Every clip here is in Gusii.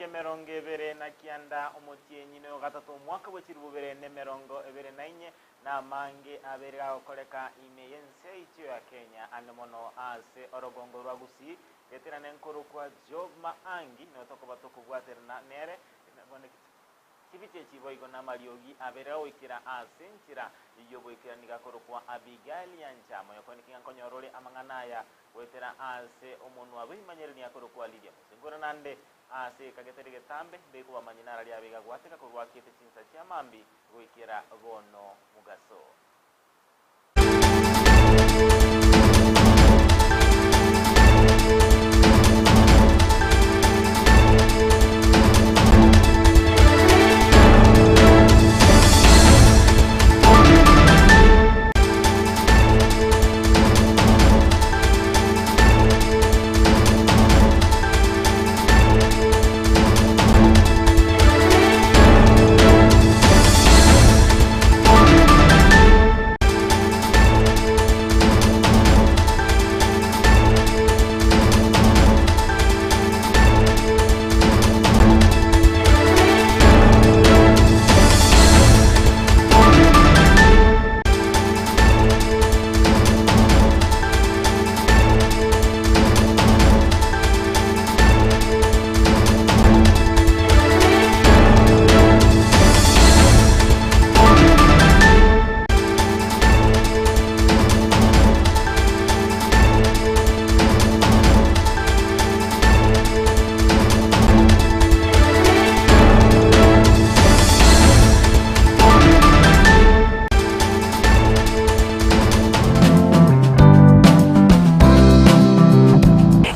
Chitariki 29 omotienyi na ogatato omwaka bwe chilifu bibere na 24, na amange abeire gagokoreka ime y'ense yaito ya Kenya, ande mono ase orogongo rwa Gusii, geterane nkorokwa Job Maangi, nigo tokoba tokobwaterana nere. Chibicha echi boigo namariogi abere goikera ase enchera y'oboikeranu gakorokwa Abigaili Nyancha. Moyokoneki ng'a nkonyora ore amang'ana aya goetera ase omonwa bw'ebimanyererio akorokwa Lydia Mose. Nkore nande ase egeka getari getambe, mbe kobamanyia nararia abe gagwateka korwa akete chinsa chia mambia goikera bono mogaso.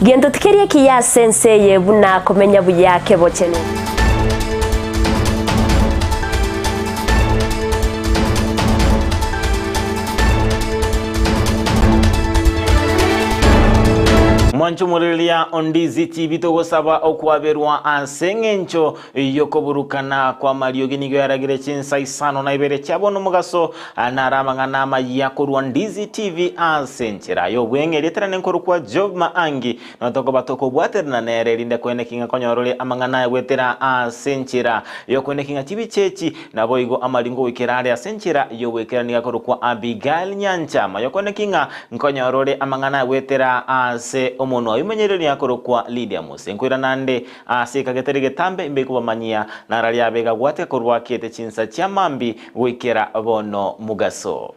Gento tikeri ekiya ase ense eye buna komenya buya kebochenu. Mwanche omorereria Ondizi TV togosaba okwaberwa ase eng'encho y'okoburukana kw'amariogi nigo yaragire chinsa isano na ibere chia bono omogaso naro amang'ana amayia korwa Ndizi TV ase enchera y'obweng'e riaterane nkorokwa Job Maangi Nabo tokoba tokobwaterana nere, erinde koeneki ng'a konyora ore amang'ana aya goetera ase enchera y'okoeneki ng'a chibicha echi, naboigo amaringo goikera are ase enchera y'ogoikerania gakorokwa Abigail Nyanchama, y'okoeneki ng'a nkonyora ore amang'ana aya goetera ase omonwa oimenyereria akorokwa Lydia Mose. Nkoirana nde ase eka getari getambe imbe kobamanyia nararia abe gagwate korwa kiete chinsa chia mambi goikera bono mugaso.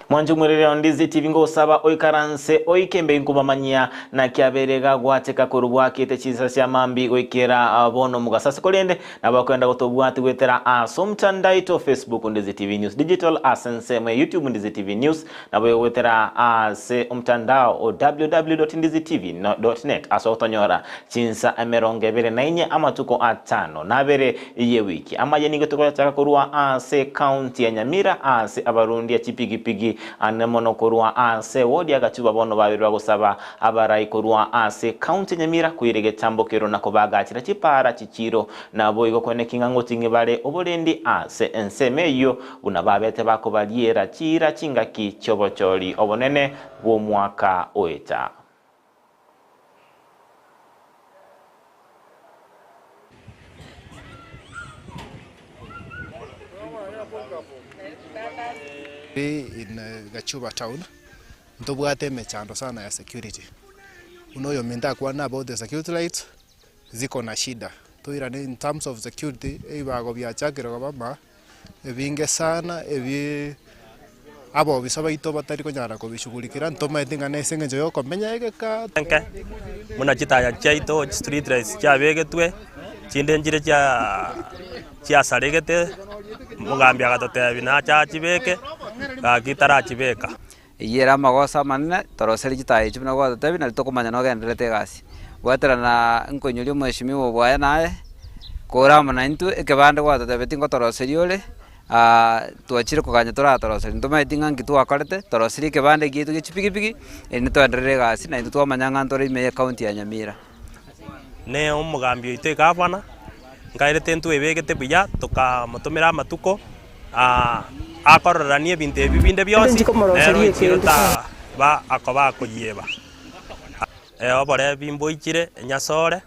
Mwanche omwerere onde TV ngosaba oikaranse oike mbe nkobamanyia naki abere gagwateka korwa bwakete chinsa cia mambi goikera bono mogaso korende Nabo okoenda gotobwati goetera ase omotandao o Facebook Ndizi TV News Digital, ase ensemo ya YouTube Ndizi TV News, naboigo goetera ase omotandao o www.ndizitv.net ase ogotonyora chinsa 24 amatuko atano na abere y'ewiki. Amaye nigo togoyachaka korwa ase ekaunti ya Nyamira ase abarundia chipigipigi ane mono korwa ase ward ya Gachuba bono babere bagosaba Abarai korwa ase county ya Nyamira koira egetambo kero na kobagachera chipaara chichiiro, naboigo kweneki ng'a ngoting'i bare oborendi ase ensemo eyio buna babete bakobariera chiira chingaki chi'obochori obonene bw'omwaka oeta. In Gachuba town. Ntobwate emechando sana ya security, buna oyominto akwane about the security lights, ziko na shida, toirane in terms of security ebibago biachakire koba ma ebinge sana ebi abobisa baito batari konyara kobishughulikira, ntomaeti ng'a nase eng'encho ya okomenya egeka. Enke, buna chitaya chiaito chistreet lights chiabegetwe, chinde nchire chiaa chiasaregete, omogambi agatotebia nache achibeke, gaki tarachibeka. Eyio ere amagoso amanene, toroserie chitaya echio buna gwatotebia, nario tokomanya nogendererete egasi. Gweterana nkoinyoria omweshimiwa obwaye naye, kore amo naintwe, ekebande gwatotebetie ngotoroseria ore, twachire koganya toratoroserie, ntomaeti ng'a nki twakorete, toroserie ekebande giaito gie chipigipigi, erinde toenderere egasi naintwe twamanya ng'a ntore ime ye county ya Nyamira. Ne omogambi oito egavana. Nkaerete ntwebegete buya, tokamotomera amatuko akororania ebinto ebi binde bionsi, nere oichire taba akoba akoyieba. Oborebi mboichire enyasore,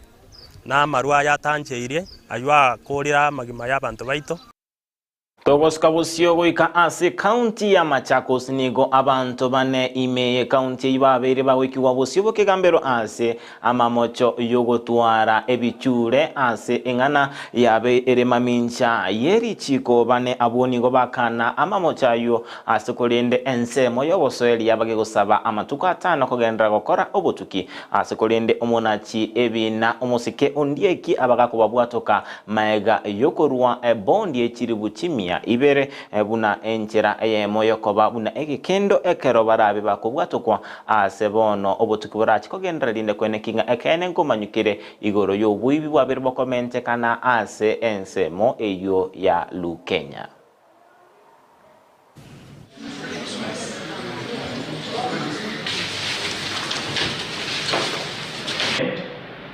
na amarwa aya atancheirie, ayio akorire amagima y'abanto baito. Togosuka bosio goika ase ekaunti ya Machakos nigo abanto bane ime y'ekaunti eyio babeire bagoikigwa bosio bw'ekegambero ase amamocho y'ogotwara ebichure ase eng'ana yabe ere mamincha ye richiko. Bane abwo nigo bakana amamocho ayio ase korende ensemo y'obosoeri yabage gosaba amatuko atano kogenderera gokora obotuki ase korende omonachi ebina omosike Ondieki abagakobabwatoka Magega y'okorua ebondi ye chilifu chimia ibere buna enchera eyemo y'okoba buna egekendo ekero barabe bakobwatokwa aase bono obotuki borache kogenderera rinde kweneki ng'a ekeene nkomanyukire igoro y'oboibi bwabere bokomentekana ase ensemo eyio ya Lukenya.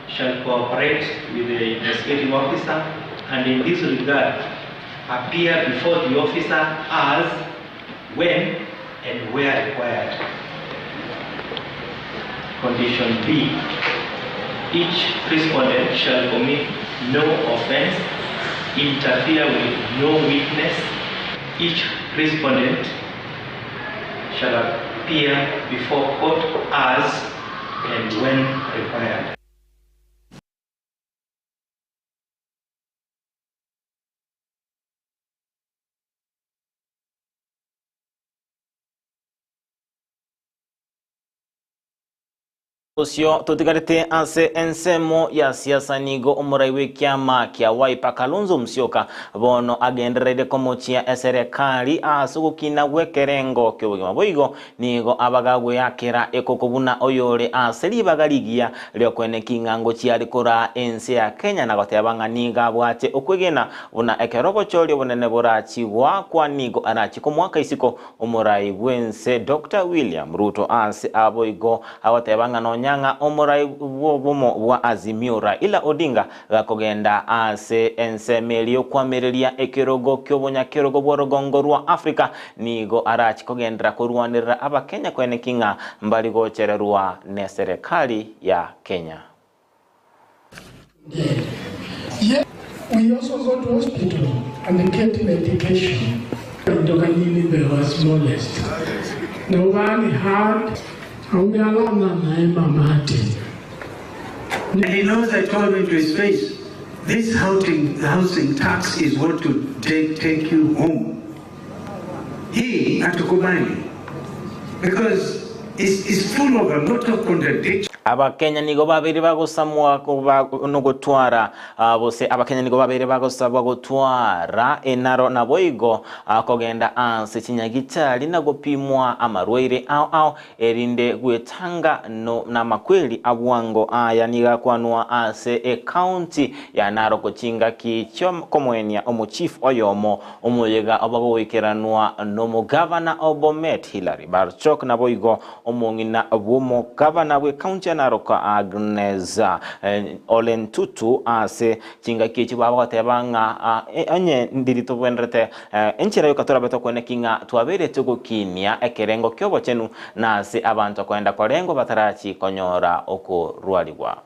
Shall cooperate with the investigating officer and in this regard appear before the officer as, when and where required. Condition B, each respondent shall commit no offense, interfere with no witness. Each respondent shall appear before court as and when required. Osio totigarete ase ensemo ya siasa nigo omorai bw'ekiama kia Wiper Kalonzo Musyoka bono agendereire komochia eserekari ase ogokina gw'ekerengo ki'obogima boigo nigo abaga gweakera ekoko buna oyore ase ribaga rigiya ri'okoeneki ng'a ngochia are koraa ense ya Kenya na goteba ng'a nigo abwate okwegena buna ekero obochori obonene borachi goakwa nigo arachi komoaka isiko Omorai bw'ense Doctor William Ruto ase aboigo agoteba ng'a nonya ng'a omorai bw'obomo bwa Azimio Raila Odinga gakogenda ase ensemo eria y'okwamereria ekerogo ki'obonyakerogo bw'orogongo rwa Africa nigo arachi kogenderera korwanerera abakenya koeneki ng'a mbari gochererwa neserekari ya Kenya. Yet we also go to hospital and get medication. Into the was smallest. No one had And he knows I told him to his face, this housing, housing tax is what to take, take you home. Hii hatukubali because it's, it's full of a lot of contradictions. Abakenya nigo babeire bagosamwa nogotwara gose Abakenya nigo babeire bagosabwa gotwara enaro naboigo kogenda ase chinyagitari na gopimwa amarwaire ao ao erinde gwetanga namakweri a bwango. Aya nigo akwanwa ase ecounty ya Narok chingaki chiokomoenia omochief oyomo Omoyega obagoikeranwa nomogavana o Bomet Hillary Barchok naboigo omong'ina bw'omogavana bw'ecounty ya Narok Agnes Ole Ntutu ase chingaki echi bagoteba ng'a onye ndiri tobwenerete enchera yoka torabe tokoeneki ng'a twabeire togokinia ekerengo ki'obochenu na ase abanto koenda korengwa batarachi konyora okorwarigwa.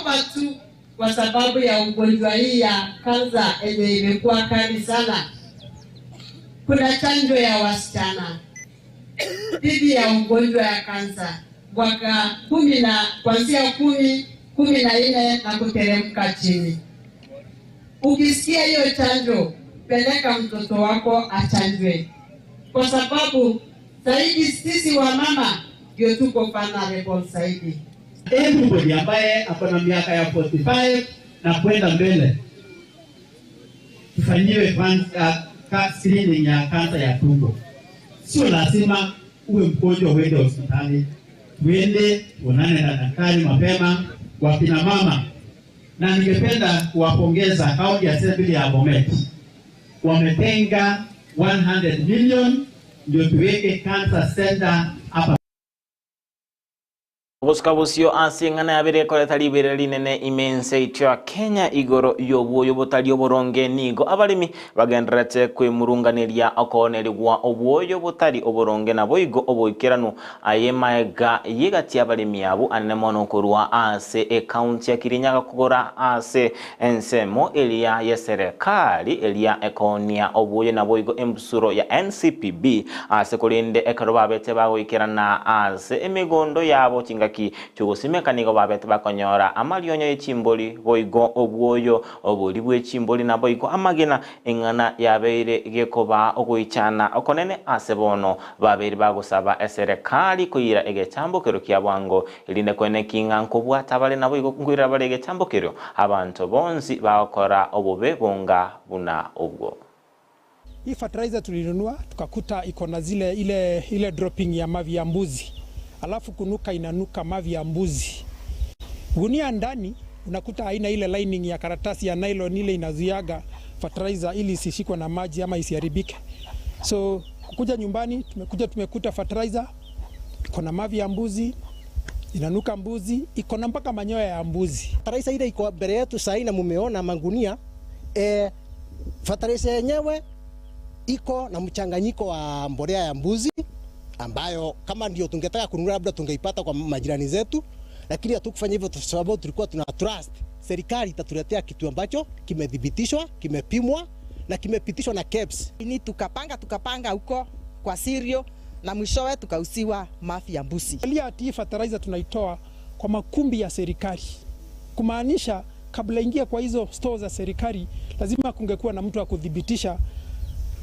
Watu kwa sababu ya ugonjwa hii ya kansa yenye imekuwa kali sana. Kuna chanjo ya wasichana dhidi ya ugonjwa ya kansa mwaka kumi na kuanzia kumi, 14 na kuteremka chini. Ukisikia hiyo chanjo, peleka mtoto wako achanjwe, kwa sababu zaidi sisi wamama ndio tuko vulnerable zaidi. Everybody ambaye ako na miaka ya 45 na kwenda mbele tufanyiwe screening ya kansa ya tumbo. Sio lazima uwe mgonjwa uende hospitali, tuende tuonane na daktari mapema. Wakina mama, na ningependa kuwapongeza County Assembly ya Bomet, wametenga 100 million ndio tuweke cancer center hapa. Ogosuka bosio ase eng'ana yabere ekoreta riberera rinene ime ense yaito ya Kenya igoro y'obwoyo botari oboronge nigo abaremi bagendererete kwemurunganeria okoonerigwa obwoyo botari oboronge naboigo oboikeranu aye maega y'egati y'abaremi abwo anene mono korwa ase ekaunti ya Kirinyaga kogora ase ensemo eria y'eserekari eria ekoonia obwoyo naboigo embusuro ya NCPB ase korende ekero babete bagoikerana ase emegondo yabo chingaki chi'ogosimeka nigo babete bakonyora amarionyo ye chimbori boigo obwoyo obori bwe chimbori naboigo amagena eng'ana yabeire gekobaa ogoichana okonene ase bono babeire bagosaba eserekari koira egechambokero kia bwango erinde koeneki ng'a nkobwata bare naboigo nkoirera bare egechambokero abanto bonsi bagokora obobe bonga buna obwo. Hii fertilizer tulinunua tukakuta iko na zile ile ile dropping ya mavi ya mbuzi, alafu kunuka inanuka mavi ya mbuzi. Gunia ndani unakuta haina ile lining ya karatasi ya nylon ile inazuiaga fertilizer ili isishikwe na maji ama isiharibike. So kukuja nyumbani tumekuja tumekuta fertilizer iko na mavi ya mbuzi, inanuka mbuzi, iko na mpaka manyoya ya mbuzi. Fertilizer ile iko mbele yetu sahii na mumeona mangunia e, fertilizer yenyewe iko na mchanganyiko wa mbolea ya mbuzi ambayo kama ndio tungetaka kununua labda tungeipata kwa majirani zetu, lakini hatukufanya hivyo kwa sababu tulikuwa tuna trust serikali itatuletea kitu ambacho kimethibitishwa, kimepimwa na kimepitishwa na KEBS. Ni tukapanga tukapanga huko kwa sirio na mwishowe tukausiwa mafi ya mbuzi. Angalia ati hii fertilizer tunaitoa kwa makumbi ya serikali, kumaanisha kabla ingia kwa hizo store za serikali lazima kungekuwa na mtu wa kuthibitisha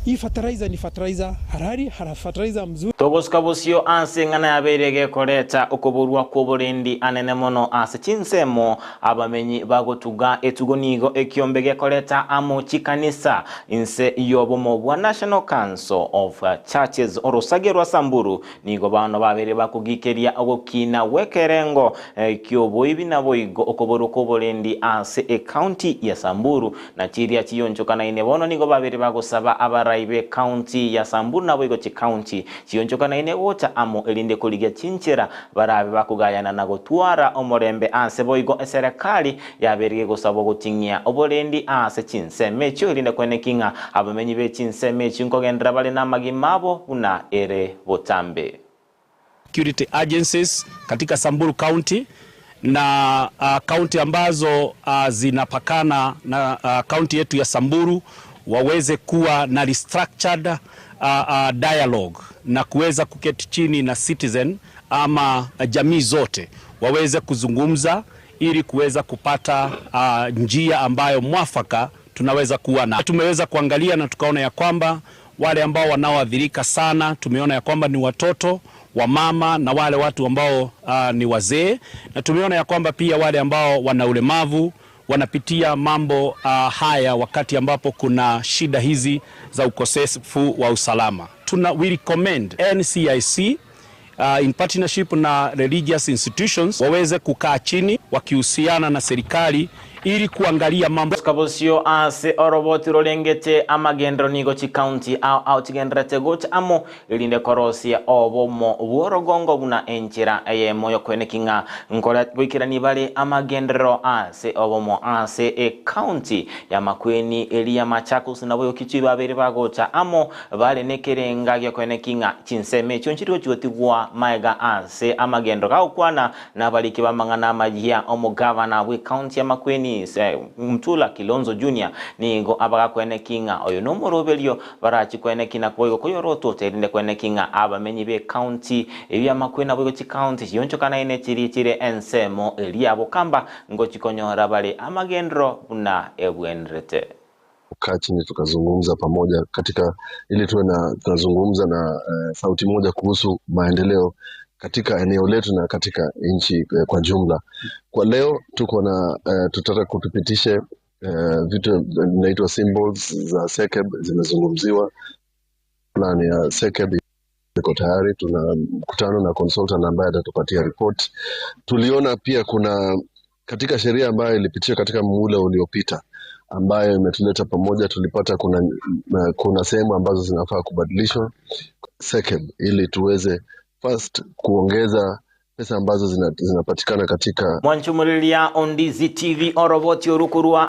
hii fertilizer ni fertilizer halali, hara fertilizer mzuri. Togosuka bosio ase eng'ana yabeire gekoreta okoborwa kwa oborendi anene mono ase chinsemo abamenyi bagotuga etugo nigo ekiombe gekoreta amo chikanisa inse y'obomo bwa National Council of Churches orosage rwa Samburu nigo bano babere bakogikeria ogokina gwekerengo kioboibi naboigo okoborwa kwa oborendi ase ekaunti ya Samburu na chiria chiyonchokanaine bono nigo babere bagosaba abarai be county ya Samburu naboigo chikaunti chiyonchokanaine gocha amo erinde korigia chinchera barabe bakogayana na gotwara omorembe ase boigo eserekari yaberige gosaba ogoting'ia oborendi ase chinsemo echio erinde kweneki ng'a abamenyi be chinsemo echio nkogendera bare na amagima abo buna ere botambe. Security agencies katika Samburu County na kaunti ambazo zinapakana na kaunti yetu ya Samburu waweze kuwa na restructured dialogue na kuweza kuketi chini na citizen ama jamii zote waweze kuzungumza ili kuweza kupata njia ambayo mwafaka tunaweza kuwa na. Tumeweza kuangalia na tukaona ya kwamba wale ambao wanaoathirika sana tumeona ya kwamba ni watoto, wamama na wale watu ambao ni wazee, na tumeona ya kwamba pia wale ambao wana ulemavu wanapitia mambo haya wakati ambapo kuna shida hizi za ukosefu wa usalama. We recommend NCIC in partnership na religious institutions waweze kukaa chini wakihusiana na serikali ili kuangalia mambo. Kabosio ase oroboti rorengete amagendero nigo chikaunti ao ao chigenderete gocha amo erinde korosia obomo bw'orogongo buna enchera eyemo yokweneki ng'a nkora goikerani bare amagendero ase obomo ase ekaunti ya Makueni eri ya Machakos nabo Kitui babere bagocha amo bare nekerenga giokweneki ng'a chinsemo echio nchirigo chigotigwa maega ase amagendero gagokwana nabariki bamang'ana amajia omogavana bwa ekaunti ya Makueni Mutula Kilonzo Junior nigo abagakweneki ng'a oyo nomoroberio barachikweneki na koigo koyorotote erinde kweneki ng'a abamenyi be county ebya Makueni nabo igo chikaunti chionchokanaine chiri chire ensemo eria bokamba ngochikonyora bare amagendero buna ebwenderete. Kukaa chini tukazungumza pamoja katika ili tuwe na tunazungumza na sauti moja kuhusu maendeleo katika eneo letu na katika nchi kwa jumla. Kwa leo tuko na tutataka kutupitishe vitu vinaitwa symbols za SECAB zimezungumziwa. Plan ya SECAB iko tayari, tuna mkutano na consultant ambaye atatupatia report. Tuliona pia kuna katika sheria ambayo ilipitishwa katika muhula uliopita ambayo imetuleta pamoja, tulipata kuna sehemu ambazo zinafaa kubadilishwa SECAB ili tuweze first kuongeza pesa ambazo zinapatikana katika Mwanchumuriria Ondizi TV oroboti orukurwa.